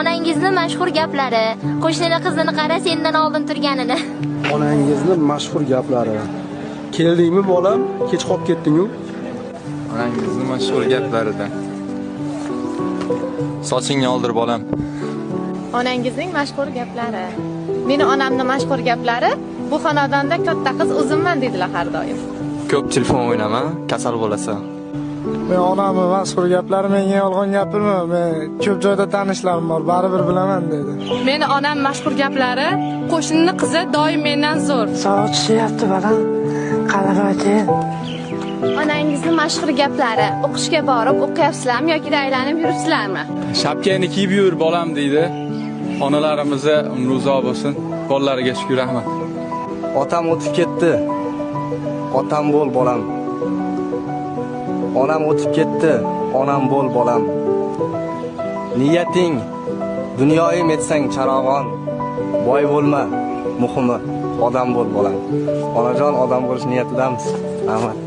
Onangizni mashhur gaplari: "Qo'shnini qizini qara, sendan oldin turganini." Onangizni mashhur gaplari: "Keldingmi, bolam, kech qolib ketding-u." Onangizni mashhur gaplaridan: "Sochingni oldir, bolam." Onangizning mashhur gaplari. Meni onamni mashhur gaplari: "Bu xonadonda katta qiz o'zimman", deydilar har doim. "Ko'p telefon o'ynama, kasal bo'lasan." Men onamni mashhur gaplari: "Menga yolg'on gapirma, men ko'p joyda tanishlarim bor, baribir bilaman", dedi. Meni onam mashhur gaplari: "Qo'shnini qizi doim mendan zo'r." Sovuq tushyapti, bolam, qalin kiyin. Onangizni mashhur gaplari: "O'qishga borib o'qiyapsizlarmi yoki aylanib yuribsizlarmi?" "Shapkangni kiyib yur, bolam", deydi. Onalarimizni umri uzoq bo'lsin. Bolalariga shukur, rahmat. Otam o'tib ketdi. Otam bo'l, bolam. Onam o'tib ketdi. Onam bo'l, bolam. Niyating dunyoyim etsang charog'on, boy bo'lma, muhimi odam bo'l, bolam. Onajon, odam bo'lish niyatidamiz. Rahmat.